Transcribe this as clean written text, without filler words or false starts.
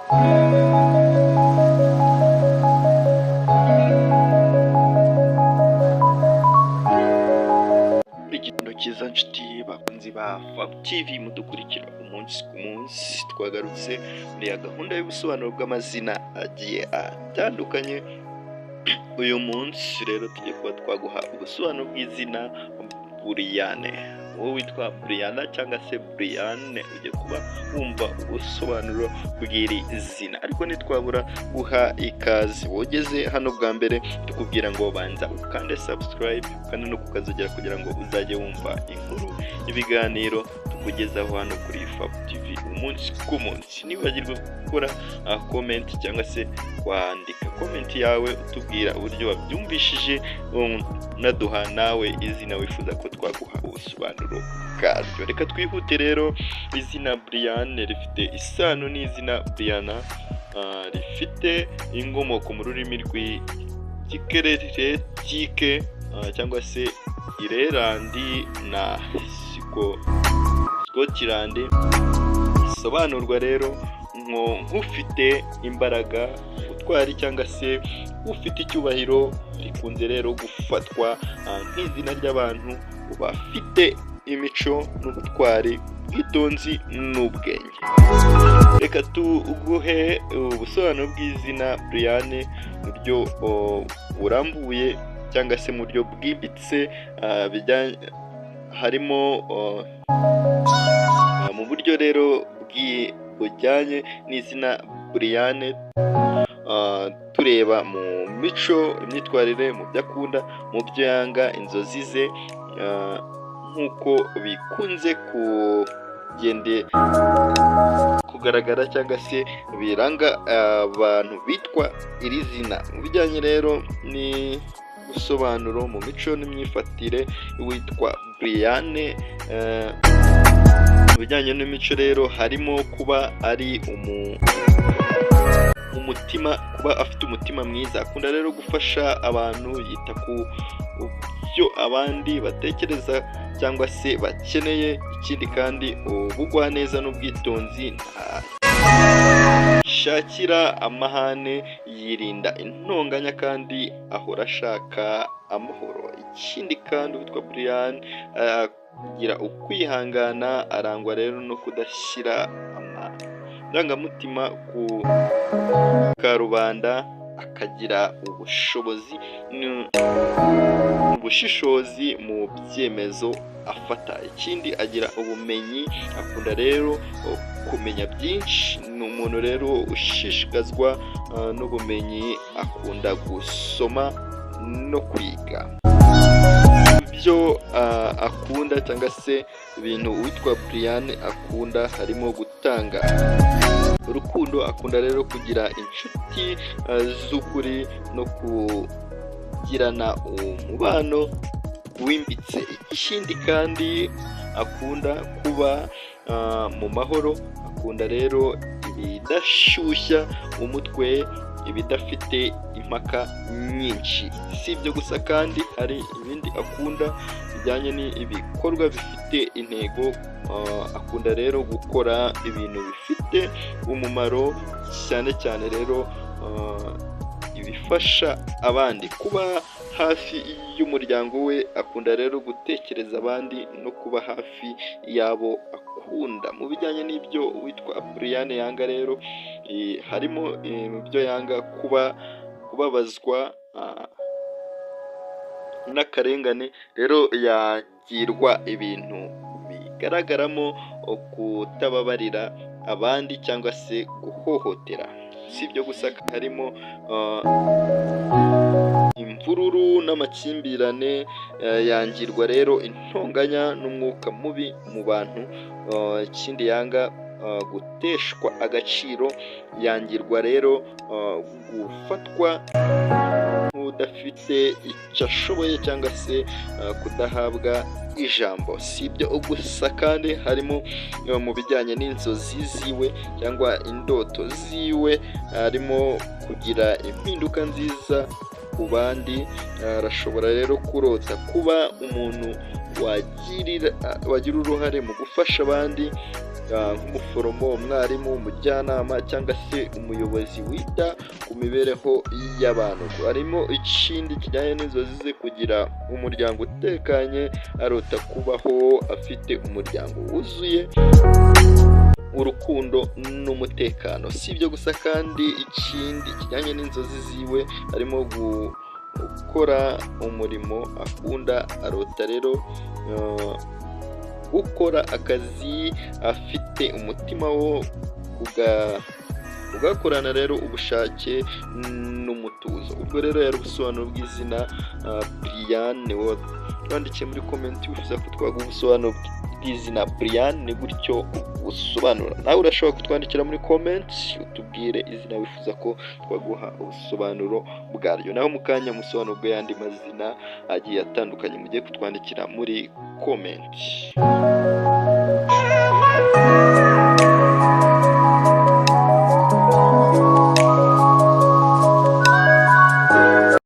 Igitondo cyiza nshuti bakunzi ba Fab TV mudukurikira umunsi ku munsi, twagarutse muri ya gahunda y'ubusobanuro bw'amazina agiye atandukanye. Uyu munsi rero tugiye kuba twaguha ubusobanuro bw'izina Buriyane. Wowe witwa Buriyana cyangwa se Buriyane, ugiye kuba wumva ubusobanuro bw'iri zina, ariko ntitwabura guha ikaze wowe ugeze hano bwa mbere, tukubwira ngo banza ukande subscribe kandi no kukazogera kugira ngo uzajye wumva inkuru, ibiganiro tukugezaho hano kuri Fab TV umunsi ku munsi. Ntiwibagirwe gukora comment cyangwa se kwandika comment yawe utubwira uburyo wabyumvishije, unaduha nawe izina wifuza ko twaguha ubusobanuro bwaryo. Reka twihute rero, izina Brianne rifite isano n'izina Brianna, rifite inkomoko mu rurimi rw'Ikigeretike cyangwa se Irelandi na Scotland, risobanurwa rero nk'ufite imbaraga, ubutwari cyangwa se ufite icyubahiro. Rikunze rero gufatwa nk'izina ry'abantu bafite imico n'ubutwari, ubwitonzi n'ubwenge. Reka tuguhe ubusobanuro bw'izina Brianne mu buryo burambuye cyangwa se mu buryo bwimbitse, harimo mu buryo rero bujyanye n'izina Brianne, tureba mu mico, imyitwarire, mu byo akunda, mu byo yanga, inzozi ze, nk'uko bikunze kugende kugaragara cyangwa se biranga abantu bitwa iri zina. Mu bijyanye rero n'ubusobanuro mu mico n'imyifatire witwa Brianne, mu bijyanye n'imico rero harimo kuba ari umutima, kuba afite umutima mwiza, akunda rero gufasha abantu, yita ku byo abandi batekereza cyangwa se bakeneye. Ikindi kandi ubugwaneza n'ubwitonzi, shakira amahane, yirinda intonganya kandi ahora ashaka amahoro. Ikindi kandi witwa Brian agira ukwihangana, arangwa rero no kudashyira amarangamutima ku karubanda, akagira ubushobozi ubushishozi mu byemezo afata. Ikindi agira ubumenyi, akunda rero kumenya byinshi, ni umuntu rero ushishikazwa n'ubumenyi, akunda gusoma no kwiga. Ibyo akunda cyangwa se ibintu uwitwa Brian akunda harimo gutanga urukundo, akunda rero kugira inshuti z'ukuri no kugirana umubano wimbitse. Ikindi kandi akunda kuba mu mahoro, akunda rero ibidashyushya umutwe, ibidafite impaka nyinshi. Si ibyo gusa kandi hari ibindi akunda bijyanye n'ibikorwa bifite intego, akunda rero gukora ibintu bifite umumaro, cyane cyane rero ibifasha abandi, kuba hafi y'umuryango we, akunda rero gutekereza abandi no kuba hafi y'abo akunda. Mu bijyanye n'ibyo witwa Brian yanga rero, harimo mu byo yanga kuba kubabazwa n'akarengane, rero yagirwa ibintu bigaragaramo kutababarira abandi cyangwa se guhohotera. Si ibyo gusa, harimo imvururu n'amakimbirane, yangirwa rero intonganya n'umwuka mubi mu bantu. Ikindi yanga guteshwa agaciro, yangirwa rero gufatwa nk'udafite icyo ashoboye cyangwa se kudahabwa ijambo. Si ibyo gusa kandi harimo mu bijyanye n'inzozi ziwe cyangwa indoto ziwe, harimo kugira impinduka nziza ku bandi, arashobora rero kurota kuba umuntu wagira uruhare mu gufasha abandi. nk'umuforomo, umwarimu, umujyanama cyangwa se umuyobozi wita ku mibereho y'abantu. Harimo ikindi kijyanye n'inzozi ze, kugira umuryango utekanye. Arota kubaho afite umuryango wuzuye urukundo n'umutekano. Si ibyo gusa kandi, ikindi kijyanye n'inzozi ziwe harimo gukora umurimo akunda. Arota rero gukora akazi afite umutima wo kugakorana rero ubushake n'umutuzo. Ubwo rero yari ubusobanuro bw'izina Brian. Wandikiye muri comment wifuza ko twaguha ubusobanuro bw'izina Brian, ni gutyo busobanura. Nawe urashobora kutwandikira muri comment utubwire izina wifuza ko twaguha ubusobanuro bwaryo. Naho mu kanya, musobanuro bw'ayandi mazina agiye atandukanye mugiye kutwandikira muri comment.